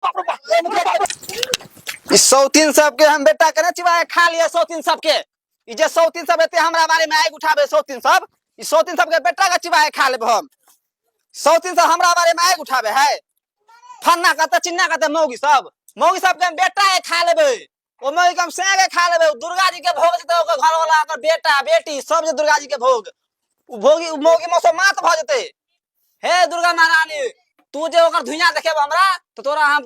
बाप रे बाप, ए मुखिया ई सौतीन सबके हम बेटा के चिबाए खा लिया सौतीन सबके। ई जे सौतीन सब एते हमरा बारे में आगि उठाबे सौतीन सब, ई सौतीन सबके बेटा के चिबाए खा लेब हम। सौतीन सब हमरा बारे में आगि उठाबे है, फन्ना कहते चिन्ना कहते मौगी सब, मौगी सबके हम बेटा के खा लेबे, ओ मौगी के हम सैं के खा लेबे। दुर्गा जी के भोग जेतै ओकर घर वाला, ओकर बेटा बेटी सब जे दुर्गा जी के भोग, उ भोगी उ मौगी मौसम मात भऽ जेतै। हे दुर्गा महारानी, तू जे ओकर धुइयां देखेब हमरा तो तोरा हम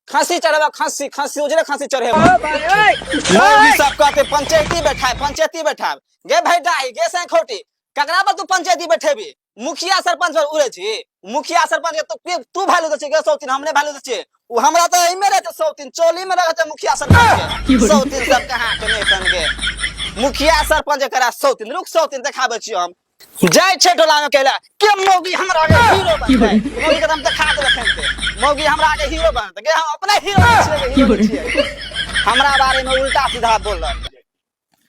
खसी चढ़ेबा, खसी खसी उजरे खसी चढ़ेबा। मौगी सब कहते पंचायती बैठाए पंचायती बैठाब, गे भाई डाही गे सैं खोटी, ककरा पर तू पंचायती बैठेबी? मुखिया सरपंच पर उड़े छी, मुखिया सरपंच के तू तू वैल्यू दै छी गे सौतीन, हमने वैल्यू दै छियै। उ हमरा तऽ एहिमे रहै छै सौतीन, चोली में रहै छै मुखिया सरपंच के सौतीन सब कहाँ के नहि तन गे मुखिया सरपंच के करा सौतीन। रुक सौतीन देखाबै छियौ हम, जाइ छै टोला में कहला के मौगी हमरा आगे हीरो बनतै, मौगी के हम देखा देबै खेलते, मौगी हमरा आगे हीरो बनतै गे, हम अपने हीरो छियै हीरो छियै। हमरा बारे में उल्टा सीधा बोललक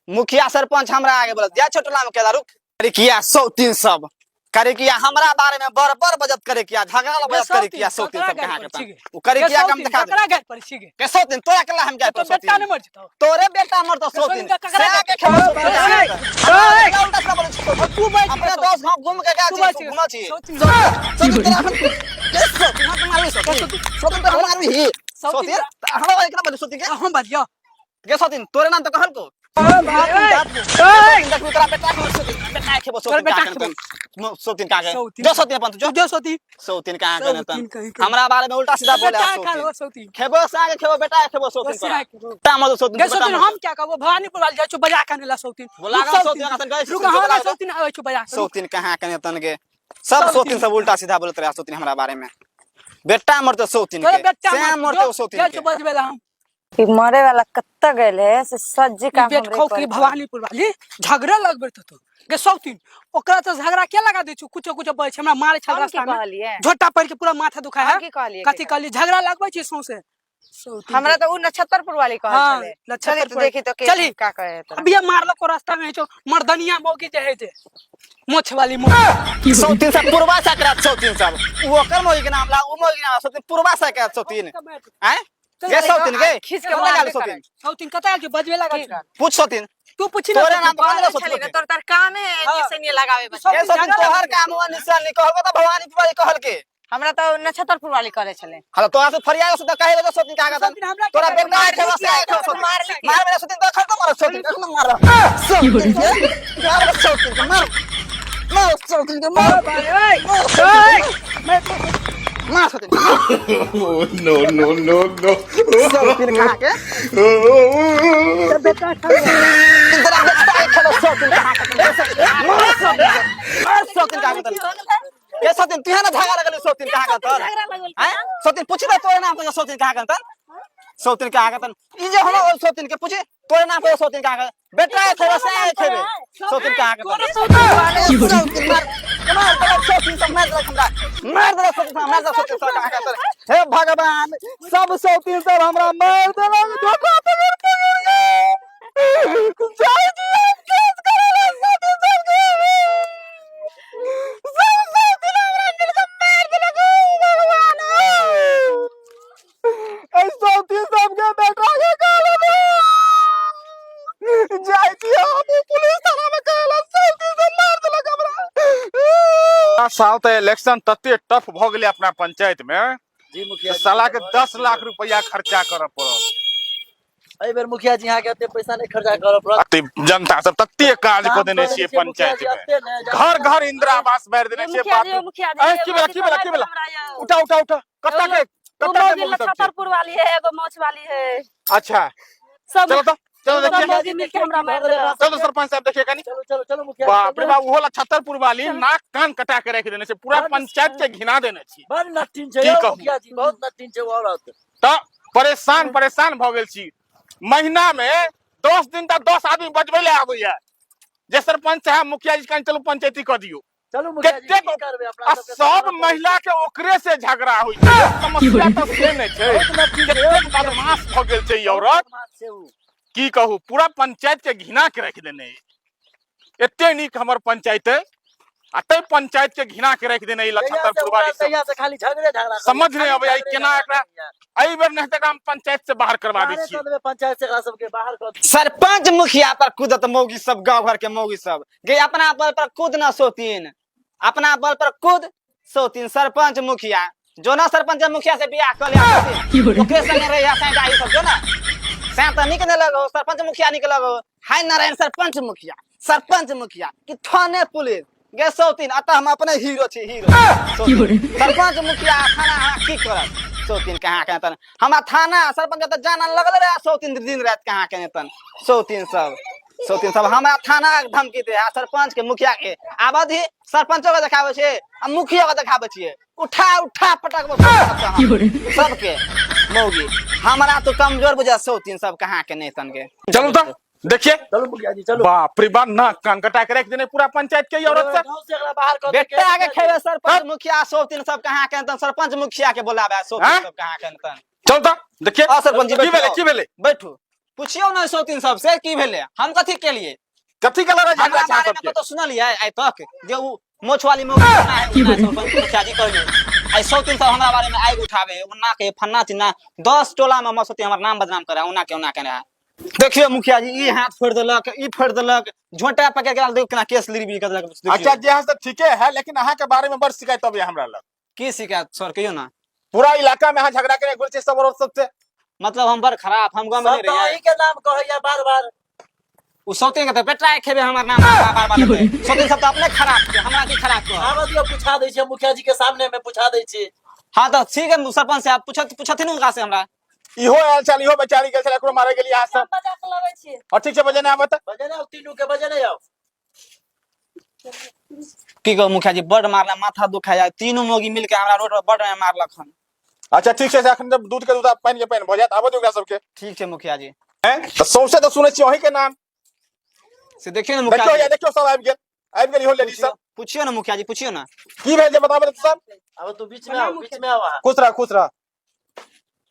मुखिया सरपंच, हमरा आगे बोलत जाइ छै टोला में कहला रुक करे किया सौतीन सब करे किया हमरा बारे में बड़ बड़ बजत करे किया झगड़ा ला बजत करे किया सौतीन सब कहाँ के तन उ करे किया कम देखा दे ककरा गाय पर छी गे? के सौतीन तोरा केला हम गाय तो पर बेटा सौतीन ने मर जेतौ। तोरे बेटा मरतो सौतीन के ककरा से के खेबो सौतीन ए, कहाँ के उल्टा सीधा बोलै छी तू बैठ अपने 10 गांव घूम के तू गए बैठ छी घुमा छी सौतीन। सौतीन तोरा हम के सौतीन हम मारबी सौतीन, सौतीन तोरा मारबी ही सौतीन सौतीन हमरा बारे केना बोलै सौतीन के हम बाजियो के सौतीन तोरे नाम तो कहल को सौतीन देखबी तोरा बेटा के सौतीन बेटा खेबो तोरा सौतीन बेटा का खेबो। सौतीन का के सौतीन। जो सौतीन अपन तू जो तू जो सौतीन। सौतीन कहाँ के सौतीन कहीं के। हमरा बारे में उल्टा सीधा बोले बेटा खा सौतीन लो सौतीन। खेबो सागे खेबो बेटा खेबो सौतीन से तोरा खेबो। बेटा मत सौतीन गे बेटा सौतीन मत। हम क्या कहबो, भवानीपुर वाली जाइ छौ बजा के आने ला सौतीन। बोला रुक गा सौतीन अखन गए रुक हमरा सौतीन आबै छौ बजा के। रुक। सौतीन कहाँ के तन के सब सौतीन सब उल्टा सीधा बोलत रहे सौतीन हमरा बारे में। बेटा मरते सौतीन तोरे के बेटा से मर मरते सौतीन जाइ के छौ बजबे ला हम। ई मरे वाला कत्ता गेल है से सज्जी काम बेट हमरे खौ पर की भवानीपुर वाली झगड़ा लगबे तो तू गे सौतीन ओकरा तो झगड़ा के लगा दै छौ, कुछो कुछो बजै छै हमरा मारे छल हम की रास्ता में कहलिए? झोटा पड़ के पूरा माथा दुखा है। हम की कहलिए? कथी कहलिए? झगड़ा लगबै छै सौंसे सौतीन हमरा के। तो उ नक्षत्रपुर वाली कहल हाँ, छले। नक्षत्रपुर चली तो देखी तो के चली। का कहे तोरा। अभी मारलो को रास्ता में छौ मर्दनिया मौगी जे है जे मोछ वाली मौगी। सौतीन सब पुरवा सा करा सौतीन सब उ ओकर मौगी के नाम ला उ मौगी के नाम सौतीन पुरवा सा करा सौतीन आय गे सौतीन गे खींच के कतऽ मारबे गेल सौतीन? सौतीन कतऽ आयल छौ? बजबे लागल छौ। पूछ सौतीन तू पूछी ना तोरे सौतीन। नाम कहले कहले छली सौतीन ने, तोर तार कामे है हाँ। निशानी लगावे बस। गे सौतीन तोहर काम हुआ निशानी कहलको त भवानीपुर वाली कहल के। हमरा तो नक्षत्रपुर वाली कहले छले। हां तोरा से फरियाद से त कहे रे सौतीन का कहतन। सौतीन हमरा के तोरा कहलको? बेटा खेबो से खेबो सौतीन। मार ली। मार मेरा सौतीन तो खर तो मार सौतीन कखन मार सौतीन के मार सौतीन के मार मार सौतीन के मार मार सौतीन No, no, no, no. सौतीन कहाँ के बेटा खा लो। तोरा बेटा खेबो सौतीन कहाँ के मार सौतीन के मार सौतीन कहाँ के ए सौतीन तू ना झगड़ा लगल सौतीन कहाँ के तोर हैं सौतीन पूछि दे तोरे नाम के सौतीन कहाँ के तन सौतीन कहाँ के तन ई जे हम सौतीन के पूछि तोरे नाम के सौतीन कहाँ के बेटा खेबे से खेबे सौतीन कहाँ के तन सौतीन मार मार देलक सौतीन सब मार देलक हमरा मार देलक सौतीन सब मार देलक सौतीन सब कहाँ के तन हे भगवान सब सौतीन सब हमरा मार देलक धोखा पकड़ पकड़ के जाय जी हम केस करेला सौतीन सब के सब सौतीन हमरा मिल के मार देलक ओ भगवान ऐ सौतीन सब के बेटा के कहलो जाय छी हम पुलिस थाना में कहला सौतीन सब मार देलक हमरा। साल तऽ इलेक्शन तते टफ भऽ गेलै अपना पंचायत में जी मुखिया तऽ जी, साला के 10 लाख रुपया खर्चा करऽ पड़ल। एहि बेर मुखिया जी अहाँके एते पैसा नहि खर्चा करऽ पड़त। अते जनता सब तते काज कऽ काम देने करै छियै छियै मुखिया पंचायत जी में, एते ने जे घर घर इंदिरा आवास बांटि देने छियै। मुखिया बाप जी रे। मुखिया जी ऐ, की भेला की भेला की भेला? हमरा यौ। उठा उठा उठा कत्ता के ओ कत्ता के मौगी मौगी सब छै? नक्षत्रपुर वाली है, एगो मोछ वाली है। अच्छा सब चलो तो चलो सब देखिए मौगी मिलके हमरा मारि देलक। चलो सरपंच साहब देखिए कनी। चलो चलो चलो मुखिया जी, बाप रे चलो। बाप, ओहो छतरपुर वाली नाक कान कटा के राखि देने छै, पूरा बड पंचायत के घिना देने छी। बड नट्टिन छै की यौ कहू? मुखिया जी, बहुत नट्टिन छै ओ औरत। तऽ परेशान परेशान भऽ गेल छी। महीना में 10 दिन तक 10 आदमी बजबै लए आबैया जे सरपंच साहब मुखिया जी कनि चलू पंचायती कऽ दियौ। चलू मुखिया जी, कतेक की करबै अपना आ सबके सब तऽ महिला के ओकरे से झगड़ा होइ छै। समस्या तऽ से नहि छै, बहुत नट्टिन छै यौ कतेक मुखिया जी। बदमाश भऽ गेल छै ई बहुत औरत, बदमाश छै उ। की कहू पूरा पंचायत के घिना के राखि देने। एते नीक हमर पंचायत अइ। आ तै पंचायत के घिना के राखि देने ई जहिया लछतर से पुरवारी उड़ल सब तहिया से खाली झगड़े झगड़ा करैया, समझ नहीं खाली अबैया ई झगड़े केना झगड़ा एकरा करैया। एहि बेर नहि तऽ एकरा हम पंचायत से बाहर करबा दै बाहरे छियै कऽ देबै पंचायत से एकरा सबके बाहर कऽ देबै। सरपंच मुखिया पर कूदत मौगी सब गांव घर के मौगी सब गे अपना बल पर कूद ना सोतीन अपना बल पर कूद सोतीन सरपंच मुखिया जो ना सरपंच मुखिया से बियाह कर लिया सोतीन ओकरे संगे रहिया साईं डाही सब जो ना सैं तऽ नीक नहि लगो सरपंच मुखिया नीक लगो हाय नारायण सरपंच मुखिया सरपंच मुखिया कि थाने पुलिस गे सौतीन अतः हम अपने हीरो छी हीरो सौतीन। सरपंच मुखिया आ थाना हमरा की करत सौतीन कहाँ के तन हमरा थाना आ सरपंच तऽ जान लगल रहे सौतीन दिन राति कहाँ के तन सौतीन सब सौतीन सब हमरा थाना के धमकी दे आ सरपंच के मुखिया के आबद ही सरपंचो के देखाबै छै आ मुखियो के देखाबै छियै उठा उठा पटकबो सबके मौगी हमरा तो कमजोर बुझा सौतीन सब कहाँ के नहीं तन के चलू तऽ देखिए चलू मुखिया जी चलू बाप रे बाप नाक कान कटा के राखि देने पूरा पंचायत के ई औरत सब गाँव से एकरा बाहर कऽ देबै। बेटा के खेबे सरपंच मुखिया सौतीन सब कहाँ के तन सरपंच मुखिया के बोलाबे सौतीन हाँ? सब कहाँ के तन चल तऽ देखिए आ सरपंच जी की बैठू भेलै की भेलै बैठू पुछियौ ने सौतीन सब से की भेलै हम कथी केलिए कथी के लड़ाई हमरा झगड़ा छै अहाँ बारे में सबके कतौ सुनलियै आइ तक जे उ मोछ वाली मौगी केना है उना सरपंच मुखिया जी कहियो आइ सौतीन सब हमरा बारे में आगि उठाबे ओना के फन्ना चिन्ना 10 टोला में हमर सौतीन हमर नाम बदनाम करे ओना के ओना के रहे देखियो मुखिया जी ई हाथ फोड़ देलक ई फोड़ देलक झोंटा पकड़ के देखियो केना केस लिरबी कर देलक देखियौ। अच्छा जे है से ठीके है लेकिन अहाँ के बारे में बड़ शिकायत अबैया हमरा लग की शिकायत सर कहियो ना पूरा इलाका में अहाँ झगड़ा करे घुरै छियै सब औरत सबसे मतलब हम बड़ खराब हम गाँव में सब नहीं तऽ रहियै अहीं के नाम कहैया बार बार उ सौतीन के तऽ बेटा के खेबे हमर नाम बार बार बार सौतीन सब तऽ अपने खराब छै हमरा की खराब कह आबऽ दियौ पूछा दै छियै मुखिया जी के सामने में पूछा दै छी हाँ तऽ ठीक है सरपंच साहब पूछत पूछथिन हुनका से हमरा इहो आयल छल इहो बेचारी गेल छल एकरो मारे गेली अहाँ सब बजा के लबै छियै और ठीक छै बजेने आबत बजेने आउ तीनू के बजेने आउ की कहू मुखिया जी बड मारला माथा दुखा जाय तीनू मोगी मिल के हमरा रोड पर बड मारलक हन अच्छा ठीक छै से अखन जब दूध के दूध आ पानि के पानि भऽ जायत आबऽ दियौ ओकरा सबके ठीक छै मुखिया जी हैं तऽ सौंसे तऽ सुनै छियै अहीं के नाम से देखियौ ने मुखिया देखियौ जी या देखियौ सब आबि गेल आबि गेल इहो लेडीज सब पुछियौ ने मुखिया जी पुछियौ ने की भेल जे बताबऽ तऽ सब आब तू बीच में आओ बीच में आओ अहाँ खुश रह खुश रह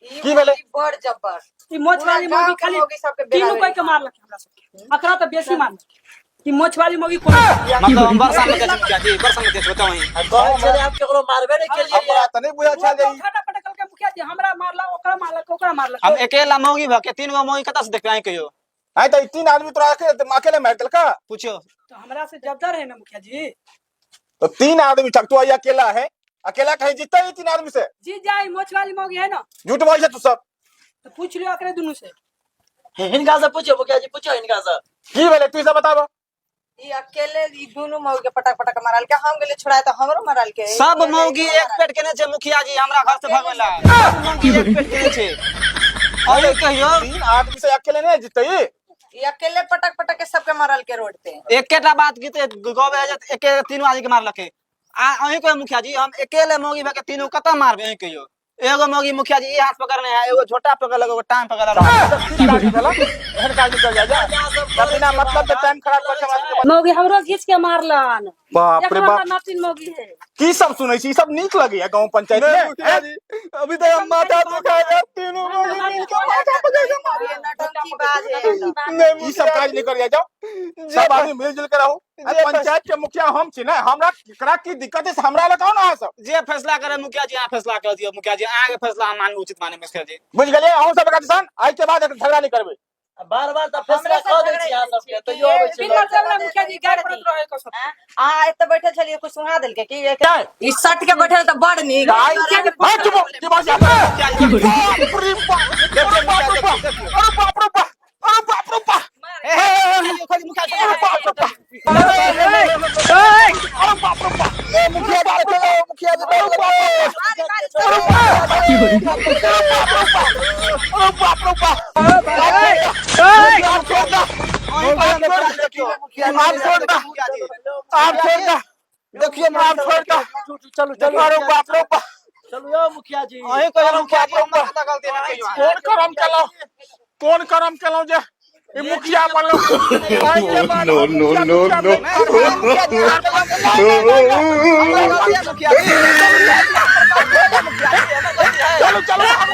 ई की भेलै? मौगी बड़ जब्बर ई मोछ पूरा वाली गाँव मौगी के खाली मौगी सबके तीनू बेरा कोई के मारलक हमरा सबके एकरा तऽ बेसी मारलक ई मोछ वाली मौगी कोनो मतलब हम वर्षा में जाइ मुखिया जी वर्षा में जाइ बताओ अहीं आ कहै छलै हम केकरो मारबे नहि केलियै हमरा तऽ नहि बुझल छल जे ई उठा पटकल के मुखिया जी हमरा मारलक ओकरा मारलक ओकरा मारलक हम अकेला मौगी भऽ के तीन गो मौगी कतऽ से देखबै अहीं कहियो आइ तऽ ई तीन आदमी तोरा अकेले अकेले मारि देलका पुछियौ तो हमरा से जबदर है ना मुखिया जी तो तीन आदमी छक तू आई अकेला है अकेला कहीं जीतता है तीन आदमी से जीत जाए मोछ वाली मौगी है ना झूठ बोल छै तू सब तो पूछ लियो एकरे दुनू से हिनका से पूछियो मुखिया जी पूछियो हिनका से की भेलै तू सब बताब ई अकेले ई दुनू मौगी के पटक पटक मारल के हम गेले छोड़ाए तऽ हमरो मारल के सब मौगी एक पेट केने छै मुखिया जी हमरा घर से भगवेला सब मौगी एक पेट केने छै अहीं कहियो तीन आदमी से अकेले नहीं जीतै ई अकेले पटक पटक के सबके मारल के रोड पे एकेटा बात गीते गवे जे एके तीनू आदमी के मारलकै आ अहीं कहियो मुखिया जी हम अकेले मौगी भऽ के तीनू कतऽ मारबै अहीं कहियो एगो मौगी मुखिया जी ई हाथ पकड़ने है एगो झोटा पकड़लक एगो टांग पकड़लक की काज भेला एहन काज निकल जाय जा बिना मतलब के टाइम खराब कर के हमरा सबके मौगी हमरो घीच के मारलन बाप रे एकरा बाप नटिन मौगी है की सब सुनै छी ई सब नीक लगैया गांव पंचायत में मुखिया जी अभी तक हम माथा दुखाएगा तीनों मौगी मिल के माथा पकड़ के मार ये नौटंकी बाज है ई सब काज नहीं कर जाओ सब आदमी मिलजुल के रहू अरे पंचायत के मुखिया हम छी ने हमरा केकरा की दिक्कत है से हमरा लग आओ ना अहाँ सब जे फैसला करे मुखिया जी अहाँ फैसला कर दियौ मुखिया जी अहाँके फैसला हम मानू उचित माने मुखिया जी बुझ गेलियै अहूँ सब एकरा दिसन आइ के बाद झगड़ा नहीं करबै बार बार तऽ फैसला हमरे कऽ से दै छी अहाँ झगड़ा सबके तैयो अबै छै बिना मतलब मुखिया जी गाय पड़त रहे को सब अहाँ एतऽ बैठल छलियै कुछ सुना देलकै की एक काय? ई सट के बैठल तऽ बड़ नीक आइ हां चुप की बात है बाप रे बाप अरे बाप रे बाप अरे बाप रे बाप अरे बाप रे बाप हे हे हे मुखिया जी मुखिया जी अरे बाप रे बाप अरे बाप रे बाप ए, मुखिया जी बचाओ, मुखिया जी बचाओ। अरे बाप रे बाप अरे बाप रे बाप आप छोड़ दा आप छोड़ दा आप छोड़ दा देखियो आप छोड़ दा चलू चलू अरे बाप रे बाप चलू यौ मुखिया जी अहीं कहियो मुखिया जी हमर कतऽ गलती है कहियो अहाँ। कोन करम केलहुँ कोन करम केलहुँ जे ई मुखिया बनलहुँ आइ के बाद No, हम no, मुखिया no, तुखिया no. नहि मुखिया जी, अहाँ कहियो हमर गलती है मुखिया जी। चलू चलू हम